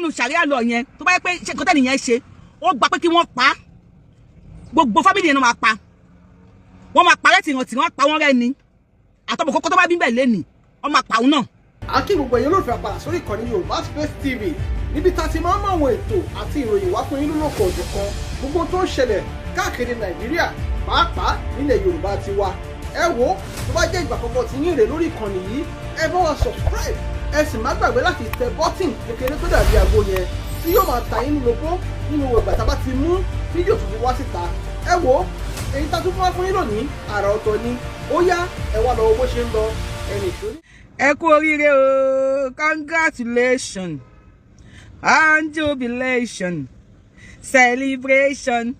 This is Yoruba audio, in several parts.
Nínú sharia law yẹn, tó bá yẹ pé ṣe kọ́tẹ́ nìyẹn ṣe, ó gba pé kí wọ́n pa á, gbogbo family yẹn náà máa pa, wọ́n máa parẹ́ tìrantì, wọ́n pa wọ́n rẹ́ ni. Àtọ́bọ̀ kókó tó bá bí bẹ́ẹ̀ lẹ́nìí, wọ́n máa pa òun náà. A kí gbogbo ẹ̀yin olólùfẹ́ àpàdà sórí ìkànnì Yorùbá Space TV, níbi tá a ti máa ń mọ àwọn ètò àti ìròyìn wá fún yín lólókò òjọ̀kan, gbogbo tó ń ṣẹlẹ̀ káàkiri Nàìjíríà, pàápàá nílẹ̀ Yorùbá ti wa. Ẹ wo, tó bá jẹ́ ìgbà àkọ́kọ́ tí yín rè lórí ìkànnì yìí, ẹ bá wa subscribe, ẹ sì má gbàgbé láti tẹ button kékeré tó dàbí àgbo yẹn, tí yóò máa ta yín lólobó nínú ìgbà tá a bá ti mú fídíò tuntun wá síta. Ẹ wo, èyí tá a tún fún wá fún yín lónìí, àrà ọ̀tọ̀ ni. Ó yá, ẹ wá lọ wo bó ṣe ń lọ. Ẹnì tó ní. Ẹ kú oríire o. Congratulations and jubilation, celebration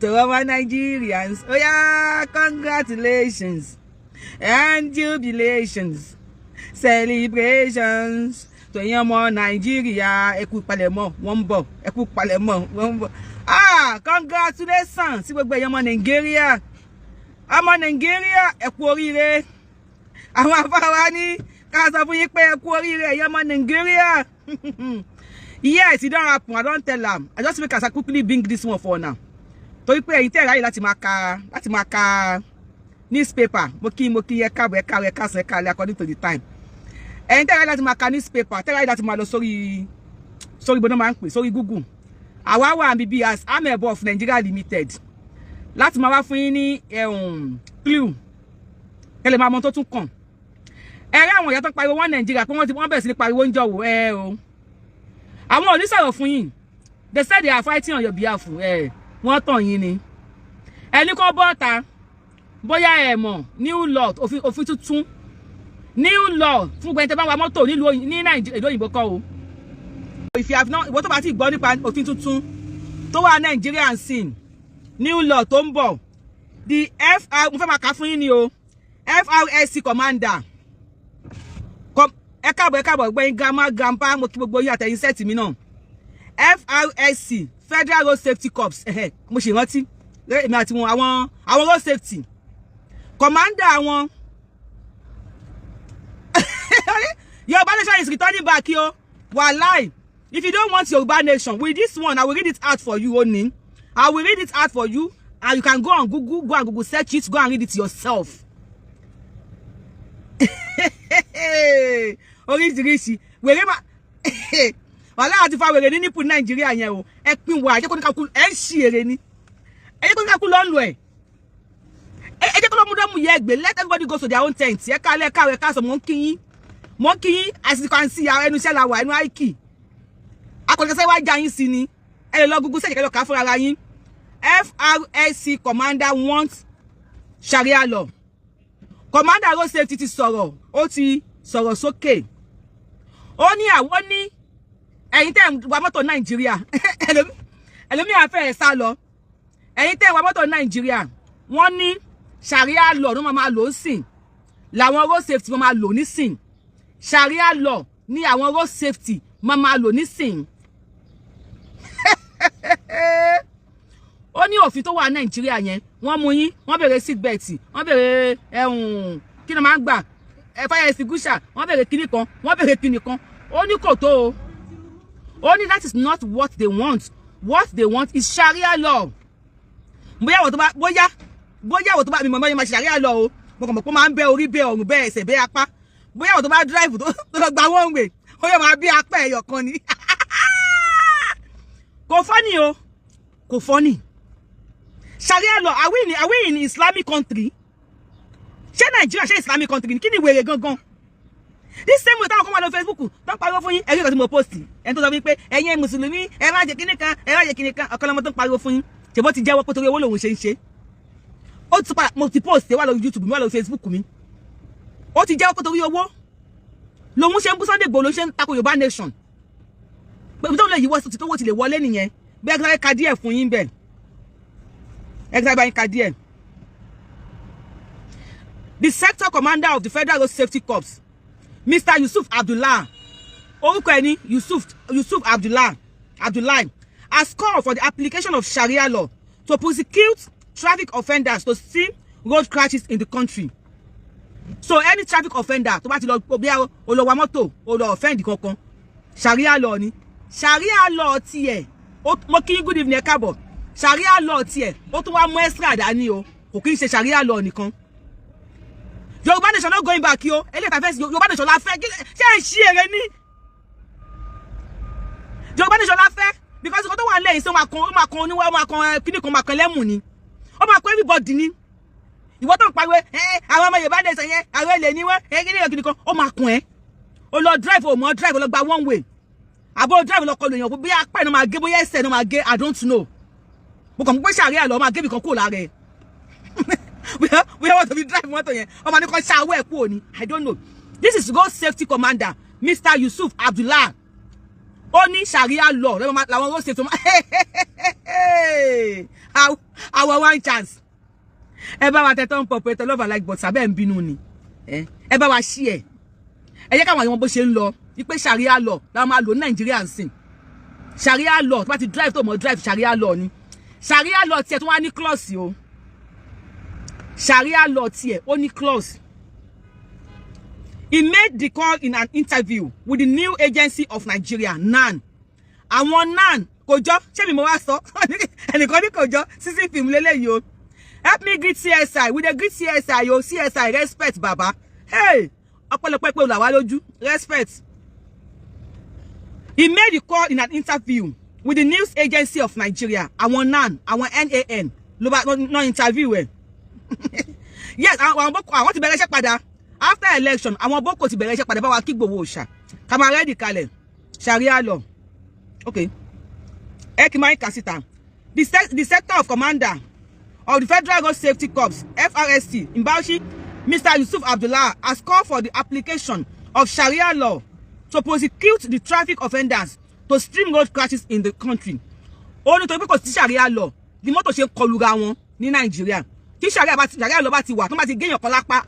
to our Nigerians. Oh yeah, congratulations and jubilations, celebrations to ẹ̀yin ọmọ Nàìjíríà. Ẹ kú palẹ̀mọ́, wọ́n ń bọ̀. Ẹ kú palẹ̀mọ́, wọ́n ń bọ̀. Ah, congratulations sí gbogbo ẹ̀yin ọmọ Nàìjíríà. Ọmọ Nàìjíríà, ẹ kú oríire. Àwọn afáwa ní ká sọ fún yín pé ẹ kú oríire, ẹ̀yin ọmọ Nàìjíríà. Yes, e don happen. I don tell am. I just make as I quickly bring this one for now, torí pé ẹ̀yin tẹ́ ẹ̀ ráyè láti máa ka newspaper, mo kí ẹ káàbọ̀, ẹ káàbọ̀, ẹ káàsán, ẹ káàlẹ́, according to the time. Ẹ̀yin tẹ́ ẹ̀ ráyè láti máa ka newspaper, tẹ́ ẹ̀ ráyè láti máa lọ sórí gbọdọ̀ máa ń pè sórí Google, àwa wà níbí as Amebo of Nigeria Limited láti máa wá fún yín ní clue kẹlẹ̀ máa mọ tó tún kàn. Ẹ rí àwọn ìyá tó ń pariwo wọn Nàìjíríà pé wọ́n ti wọ́n bẹ̀rẹ̀ sí ní pariwo ń jọ̀wọ́ ẹ o. Àwọn ò ní sọ̀rọ̀ fún yín. They said they are fighting on your behalf. Ẹ wọ́n tàn yín ni. Ẹni kọ́ bọ́ta bóyá ẹ mọ̀, new law, òfin tuntun, new law fún gbẹ̀ntẹ́ bá wa mọ́tò nílùú ní Nàìjíríà, ìlú òyìnbó kọ́ o. If you have not, ìwọ tó bá ti gbọ́ nípa òfin tuntun tó wà Nàìjíríà ń sìn, new law tó ń bọ̀, the FR, mo fẹ́ máa kà fún yín ni o, FRSC commander. Ẹ káàbọ̀, ẹ káàbọ̀, gbẹ̀yìn grandma, grandpa, mo kí gbogbo yín àtẹ̀yìn set mi náà. FRSC, Federal Road Safety Corps, mo sì rántí èmi àti wọn, àwọn road safety commander wọn. Yorùbá nation is returning back o. Wàláì, if you don't want Yorùbá nation, with this one, I will read it out for you. Oni, I will read it out for you and you can go on Google, go and Google search it, go and read it yourself. Oríṣiríṣi wèrè má wàhálà àti fa wèrè ní nípò Nàìjíríà yẹn o. Ẹ pín wa, ẹ jẹ́ kó ní kakú, ẹ ń ṣì èrè ni. Ẹ jẹ́ kó ní kakú lọ́ ń lò ẹ̀. Ẹ jẹ́ kó lọ́ mú dọ́mù yẹ ẹgbẹ́. Let everybody go to their own tent. Ẹ kálẹ̀, káwé, káàsọ̀. Mò ń kí yín, mò ń kí yín. As you can see, ẹnu iṣẹ́ la wà, ẹnu àìkì akọ̀kẹ́sẹ́ wá já yín sí ni. Ẹ lè lọ Google search, kẹ́ lọ kà á fúnra ara yín. FRSC commander wants Sharia law. Commander road safety ti sọ̀rọ̀, ó ti sọ̀rọ̀ sókè. Ó ní àwọn ní ẹ̀yin tẹ́ ń wa mọ́tò Nàìjíríà, ẹlòmíì àfẹ́ ẹ̀ sá lọ. Ẹ̀yin tẹ́ ń wa mọ́tò Nàìjíríà, wọ́n ní Sharia law ló máa lò ó sìn, làwọn road safety máa lò nísìn. Sharia law ní àwọn road safety máa lò nísìn. Ó ní òfin tó wà Nàìjíríà yẹn, wọ́n mú yín, wọ́n béèrè seat belt, wọ́n béèrè ẹ̀hún, kí ni máa ń gbà, fire extinguisher, wọ́n béèrè kíní kan, wọ́n béèrè kíní kan. Ó ní kò tó o. Ó ní that is not what they want. What they want is Sharia law. Bóyá àwọn tó bá bóyá àwọn tó bá mi mọ̀ mọ́ máa Sharia law o, mo kàn mọ̀ pé ó máa ń bẹ́ orí, bẹ́ ọrùn, bẹ́ ẹsẹ̀, bẹ́ apá. Bóyá àwọn tó bá drive tó lọ gba one way, ó yẹ máa bí apá ẹ̀yọ̀ kan ni. Kò funny o, kò funny. Sharia law, are we in Islamic country? Ṣé Nàìjíríà, ṣé Islamic country ni? Kí ni wèrè gangan? This same way táwọn kan wà lórí Facebook tó ń pariwo fún yín, ẹ̀rí ìkan tí mo post, ẹni tó sọ fún yín pé ẹ̀yin mùsùlùmí, ẹ má jẹ kíní kan, ẹ má jẹ kíní kan, ọ̀kan lọ́mọ tó ń pariwo fún yín, ṣèbó ti jẹ́wọ́ pé torí owó lòun ṣe ń ṣe. Ó ti pa, mo ti post ẹ wà lórí YouTube mi, wà lórí Facebook mi. Ó ti jẹ́wọ́ pé torí owó lòun ṣe ń bú Sunday Igboho, lòun ṣe ń tako Yorùbá nation, pé ibi tó lè yíwọ́ sí tó wó ti lè wọlé nìyẹn. Bẹ́ẹ̀ kí wọ́n ka díẹ̀ fún yín bẹ́ẹ̀, ẹ kí wọ́n bá yín ka díẹ̀. The sector commander of the Federal Road Safety Corps, Mr. Yusuf Abdullah, orúkọ ẹ̀ ní Yusuf Abdullah, has called for the application of Sharia law to prosecute traffic offenders to see road crashes in the country. So any traffic offender tó bá ti lọ bí o lọ wa mọ́tò, o lọ offend kankan, Sharia law ni. Sharia law tiẹ̀, mo kí yín, good evening, ẹ káàbọ̀. Sharia law tiẹ̀, ó tún wá mú extra dání o. Kò kí ń ṣe Sharia law nìkan. Yorùbá nation no going back o. Eléyìí tá fẹ́, Yorùbá nation la fẹ́. Ṣé ẹ ṣí èrè ní Yorùbá nation la fẹ́? Because nǹkan tó wà lẹ́yìn sí, ó máa kan oníwà, ó máa kan kíní kan, máa kan lẹ́mù ni, ó máa kan everybody ni. Ìwọ tó ń pariwo ẹ, àwọn ọmọ Yorùbá nation yẹn, àwọn èlé ni wọn ẹ, kíní kan kíní kan, ó máa kun ẹ. Ó lọ drive, ó mọ drive, ó lọ gba one way, àbó drive lọ kọlu èèyàn, bóyá apá ẹ̀ náà máa gé, bóyá ẹsẹ̀ náà máa gé, I don't know. Mo kàn mọ̀ pé Sharia law máa gé ibìkan kúrò lára ẹ̀. Bóyá wọ́n tó fi drive mọ́tò yẹn, ọmọ ní kan ṣàwọ́ ẹ̀ kúrò ní, I don't know. This is road safety commander, Mr. Yusuf Abdullah. Ó ní Sharia law làwọn road safety. Our one chance. Ẹ bá wa tẹ thumb up, ẹ tẹ love and like button. Abẹ́ ń bínú ni. Ẹ bá wa share ẹ, jẹ́ káwọn àwọn bó ṣe ń lọ wípé Sharia law làwọn máa lò ní Nàìjíríà ń sìn. Sharia law, tó bá ti drive, tó mọ̀ drive, Sharia law ni. Sharia law tiẹ̀ tó wá ní clause o. Sharia law tiẹ̀, ó ní clause. He made the call in an interview with the New Agency of Nigeria, NAN. Àwọn NAN kò jọ. Ṣé mi mo wá sọ ẹnìkan ní kò jọ sísí fíìmù lélẹ́yìí o. Help me greet CSI. We dey greet CSI o. CSI, respect, baba. Hey, ọpẹ́lọpẹ́ pé olàwá lójú, respect. He made the call in an interview with the News Agency of Nigeria. Àwọn NAN, àwọn NAN ló bá no interview ẹ. Yes, àwọn Boko, àwọn ti bẹ̀rẹ̀ iṣẹ́ padà after election. Àwọn Boko ti bẹ̀rẹ̀ iṣẹ́ padà. Bá wa kí Ìgbòho òòṣà ká máa ready kalẹ̀. Sharia law, okay, ẹ kì í máa ń kà síta. The sector of commander of the Federal Road Safety Corps, FRSC, in Bauchi, Mr. Yusuf Abdullah, has called for the application of Sharia law to prosecute the traffic offenders to stem road crashes in the country. Ó ní torí pé kò sí Sharia law ni mọ́tò ṣe ń kọlura wọn ní Nàìjíríà. Tí Sharia law bá ti wà, tó bá ti géèyàn kan lápá,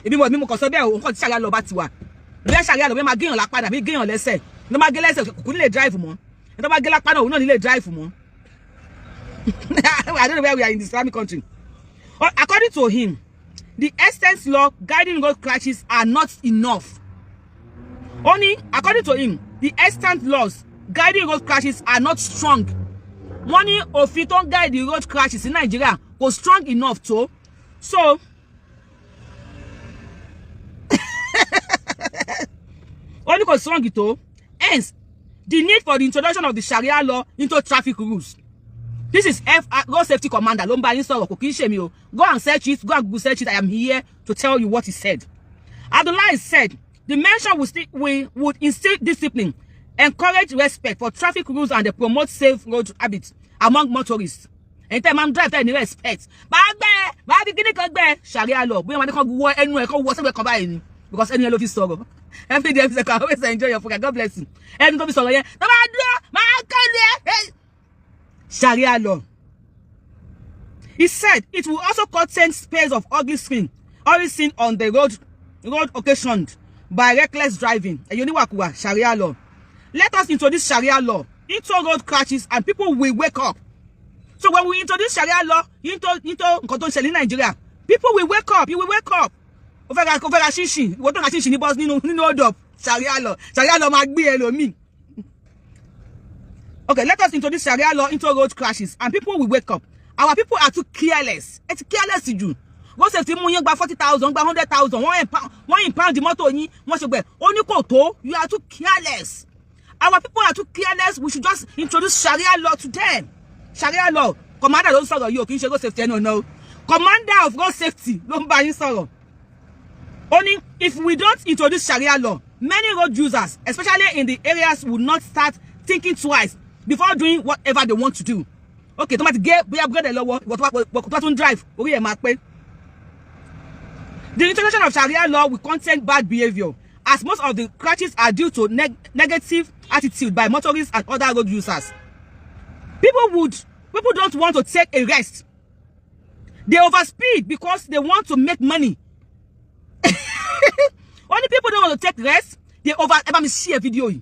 èmi mo kàn sọ bẹ́ẹ̀ o, nǹkan tí Sharia law bá ti wà, bí Sharia law bẹ́ẹ̀ máa géèyàn lápá dàbí géèyàn lẹ́sẹ̀ ló máa gé lẹ́sẹ̀, kò ní lè drive mọ́. Ẹ tó bá gé lápá náà, òun náà ní lè drive mọ́. I don't know where we are in the Islamic country. According to him, the extant law guiding road crashes are not enough. Only, according to him, the extant laws guiding road crashes are not strong. Wọ́n ní òfin tó ń guide the road crashes in Nigeria kò strong enough tó. So, ó ní kò strong tó. Hence, the need for the introduction of the Sharia law into traffic rules. This is F Road Safety Commander ló ń bá yín sọ̀rọ̀, kò kí ń ṣèmi o. Go and search it, go and Google search it. I am here to tell you what he said. Abdullahi said the measure will still, we would instill discipline, encourage respect for traffic rules and promote safe road habits among motorists. Ẹ̀yin tẹ́ ẹ máa ń drive, tẹ́ ẹ ní respect, máa gbẹ́, máa fi kíní kan gbẹ́. Sharia law, bóyá wọn ní kàn wọ ẹnu ẹ̀, kàn wọ sẹ́gbẹ̀ẹ́ kan báyìí ni, because ẹnu yẹn ló fi sọ̀rọ̀. Every day, every second, I always enjoy your program. God bless you. Ẹnu tó fi sọ̀rọ̀ yẹn, tó bá dúró, máa kọ́ni ẹ̀. Sharia law. He said it will also curtail space of ugly scene already seen on the road occasioned by reckless driving. Ẹ̀yin oníwàkuwà, Sharia law. Let us introduce Sharia law into road crashes and people will wake up. So when we introduce Sharia law into nǹkan tó ń ṣẹlẹ̀ ní Nàìjíríà, people will wake up. You will wake up. Ó fẹ́ ra ṣíṣìn, ìwọ tó ra ṣíṣìn ní bus nínú hold up, Sharia law, Sharia law máa gbé ẹlòmíì. Okay, let us introduce Sharia law into road crashes and people will wake up. Our people are too careless. Ẹ ti careless jù. Road safety mú yín, gba 40,000, gba 100,000, wọ́n impound mọ́tò yín, wọ́n ṣe gbẹ. Ó ní kò tó, you are too careless. Our people are too careless. We should just introduce Sharia law to them. Sharia law. Commander ló ń sọ̀rọ̀ yìí o, kì í ṣe road safety ẹnu ọ̀nà o. Commander of road safety ló ń bá yín sọ̀rọ̀. Ó ní if we don't introduce Sharia law, many road users, especially in the areas, will not start thinking twice before doing whatever they want to do. Okay, tó bá ti gé bóyá búrẹ́dẹ̀ lọ́wọ́, ìwọ tó bá tún drive, orí ẹ̀ máa pé. The introduction of Sharia law will contain bad behavior, as most of the crashes are due to negative attitude by motorists and other road users. People don't want to take a rest. They overspeed because they want to make money. Only people don't want to take rest. They over. Ẹ bá mi share video yìí.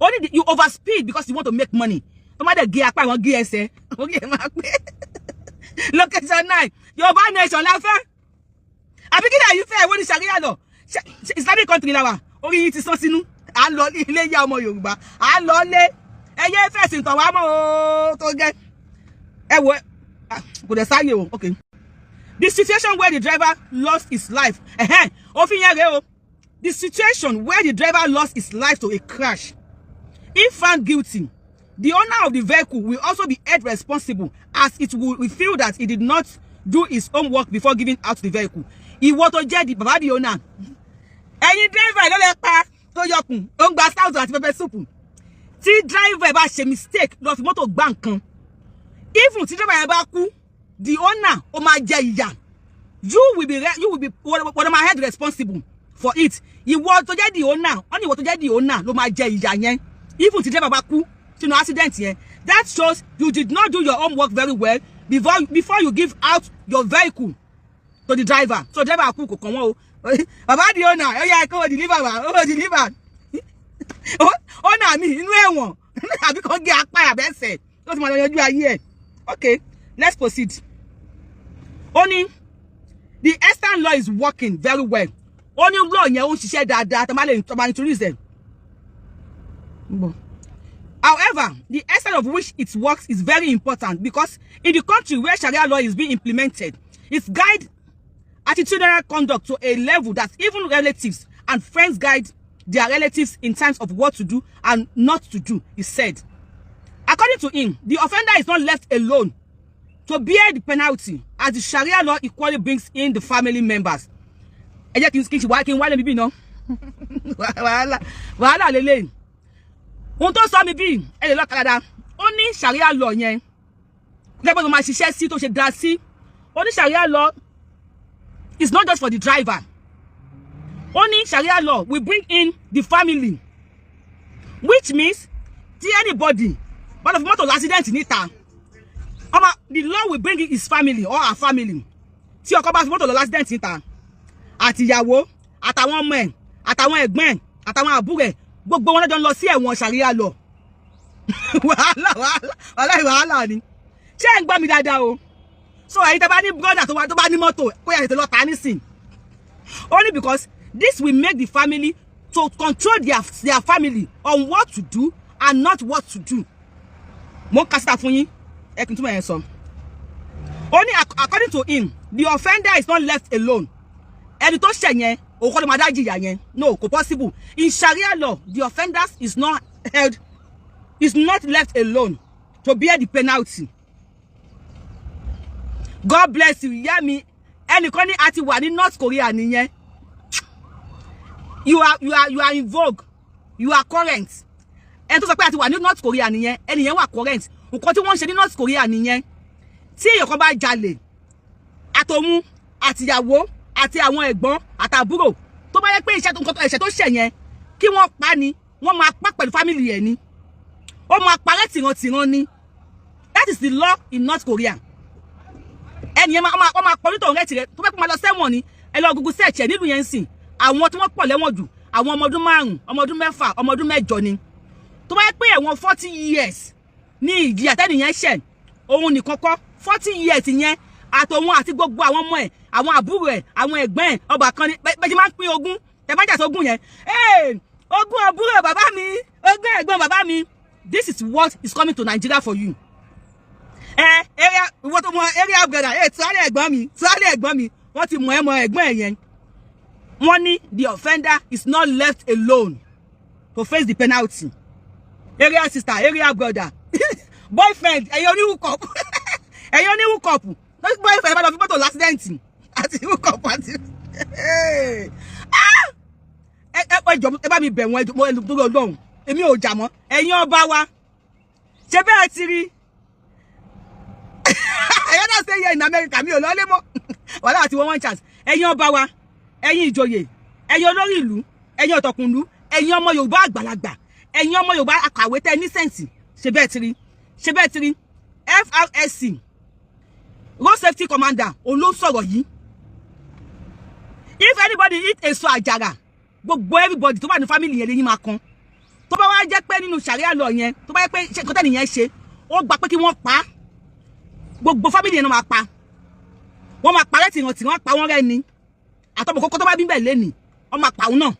Only you overspeed because you want to make money. Tó má dẹ̀ gé apá, ìwọ̀n gé ẹsẹ̀. Orí ẹ̀ máa pé. Location 9. Yorùbá nation la fẹ́. Àbí kí ni àyè fẹ́? Ìwọ ní Sharia law. Islamic country la wà. Orí yìí ti sán sínú. À ń lọ ilé yá, ọmọ Yorùbá, à ń lọ lé. Ẹ yé fẹ̀sìn tàn wá mọ́ o. Tó gẹ́ ẹ wo, kò dẹ̀ sáyè o. Okay, the situation where the driver lost his life, òfin yẹn rèé o. The situation where the driver lost his life to a crash, if found guilty, the owner of the vehicle will also be held responsible, as it will feel that he did not do his own work before giving out the vehicle. Ìwọ tó jẹ́ di bàbá, the owner, ẹ̀yin driver ló lè pa tó yọkùn, ó ń gba thousand àti pepper soup. Tí driver bá ṣe mistake, lọ fi mọ́tò gbá nǹkan, even tí driver yẹn bá kú, the owner, ó máa jẹ ìyà. You will be wọ́n máa held responsible for it. Ìwọ tó jẹ́ the owner, wọ́n ní ìwọ tó jẹ́ the owner ló máa jẹ ìyà yẹn, even tí driver bá kú sínú accident yẹn. That shows you did not do your own work very well before you give out your vehicle to the driver. So driver kú, kò kàn wọ́n o. Bàbá the owner, ó yẹ kó o deliver wa, ó deliver owner mi inú ẹ̀wọ̀n, àbí kò gé apá àbẹ́sẹ̀ tó ti máa lọ yanjú ayé ẹ̀. Okay, let's proceed. Ó ní the extant law is working very well. Ó ní law yẹn, ó ń ṣiṣẹ́ dáadáa tó máa lè tó máa introduce ẹ̀. However, the extent of which it works is very important because in the country where Sharia law is being implemented, it guide attitudinal conduct to a level that even relatives and friends guide their relatives in terms of what to do and not to do, he said. According to him, the offender is not left alone to bear the penalty, as the Sharia law equally brings in the family members. Ẹ jẹ́ kí n ṣe wá, kí n wálé bíbí náà. Wàhálà, wàhálà lélẹ́yìn. Ohun tó sọ mi bí ẹ lè lọ kàdàdà. Ó ní Sharia law yẹn, gẹ́gẹ́ bó máa ṣiṣẹ́ sí, tó ṣe dá sí. Ó ní Sharia law is not just for the driver. Ó ní Sharia law will bring in the family, which means tí anybody bá lọ fi mọ́tò l'accident níta ọmọ, the law will bring in his family or her family. Tí ọkọ bá fi mọ́tò lọ l'accident níta, àti ìyàwó, àtàwọn ọmọ ẹ̀, àtàwọn ẹ̀gbọ́n ẹ̀, àtàwọn àbúrò ẹ̀, gbogbo wọn lọ́jọ́ ń lọ sí ẹ̀wọ̀n Sharia law. Wàhálà, wàhálà, wàhálà, wàhálà ni. Ṣé ẹ̀ ń gbọ́ mi dáadáa o? So ẹ̀yin tẹ́ bá ní brother tó bá ní mọ́tò, kó yà tètè lọ tà á nísìn. Only because this will make the family to control their family on what to do and not what to do. Mo ń ka síta fún yín, ẹ kì í túmọ̀ yẹn sọ. Ó ní according to him, the offender is not left alone. Ẹni tó ṣẹ̀ yẹn, òun kọ́ ló máa dá jìyà yẹn. No, kò possible. In Sharia law, the offenders is not left alone to bear the penalty. God bless you, ìyá mi. Ẹnìkan ní a ti wà ní North Korea nìyẹn. You are in vogue, you are current. Ẹni tó sọ pé a ti wà ní North Korea nìyẹn, ẹni yẹn wà current. Nǹkan tí wọ́n ń ṣe ní North Korea nìyẹn. Tí èèyàn kan bá jalè, àtòun àtìyàwó àti àwọn ẹ̀gbọ́n àtàbúrò, tó bá yẹ pé iṣẹ́ tó nǹkan ẹ̀ṣẹ̀ tó ṣẹ̀ yẹn, kí wọ́n pa ni, wọ́n máa pa pẹ̀lú family ẹ̀ ni. Ó máa parẹ́ tìrantìran ni. That is the law in North Korea. Ẹni yẹn máa pọ̀ nítorí rẹ̀ tirẹ̀ tó fẹ́ kó máa lọ sẹ́wọ̀n ni. Ẹ lọ Google search ẹ̀. Nílùú yẹn ń sìn, àwọn tí wọ́n pọ̀ lẹ́wọ̀n jù, àwọn ọmọ ọdún 5, ọmọ ọdún 6, ọmọ ọdún 8 ni. Tó bá yẹ pé ẹ̀wọ̀n 40 years ní ìjìyà tẹ́nìyẹn ṣẹ̀, òun nìkan kọ́, 40 years yẹn, àtòun àti gbogbo àwọn ọmọ ẹ̀, àwọn àbúrò ẹ̀, àwọn ẹ̀gbọ́n ẹ̀, ọba kan ní bẹ́ẹ̀ ṣe máa ń pín ogún. Ẹ bá jà sógún yẹn, ogún àbúrò bàbá mi, ogún ẹ̀gbọ́n bàbá mi. This is what is coming to Nigeria for you. Ẹ area, ìwọ tó mọ area brother, ẹ tíwálé ẹ̀gbọ́n mi, tíwálé ẹ̀gbọ́n mi, wọ́n ti mọ̀ ẹ́ mọ ẹ̀gbọ́n ẹ̀ yẹn. Wọ́n ní the offender is not left alone to face the penalty. Area sister, area brother, boyfriend, ẹ̀yin oní hookup, ẹ̀yin oní hookup, boyfriend bá lọ fi mọ́tò l'accident, àti hookup àti ẹ ẹ jọ, ẹ bá mi bẹ̀ wọ́n, ẹ jọ torí Ọlọ́run, èmi ò jà mọ́. Ẹ̀yin ọba wa, ṣé bẹ́ẹ̀ ti rí? Ẹ̀yọ́ náà stay here in America, mi ò lọ́lé mọ́. Wàhálà àti one chance. Ẹ̀yin ọba wa, ẹ̀yin ìjòyè, ẹ̀yin olórí ìlú, ẹ̀yin ọ̀tọ̀kùnlú, ẹ̀yin ọmọ Yorùbá àgbàlagbà, ẹ̀yin ọmọ Yorùbá akàwé tẹ́ ní sense, ṣe bẹ́ẹ̀ ti rí? Ṣe bẹ́ẹ̀ ti rí? FRSC road safety commander, òun ló ń sọ̀rọ̀ yìí. If anybody eat èso àjàrà, gbogbo everybody tó wà ní family yẹn lẹ́yìn máa kan. Tó bá wá jẹ́ pé nínú Sharia law yẹn, tó bá yẹ pé kọ́tẹ́ nìyẹn ṣe, ó gba pé kí wọ́n pa á, gbogbo family yẹn náà máa pa. Wọ́n máa parẹ́ tìrantìran, pa wọ́n rẹ́ ni. Àtọ́bọ̀ kókó tó bá bí bẹ́ẹ̀ lẹ́nìí, wọ́n máa pa òun náà.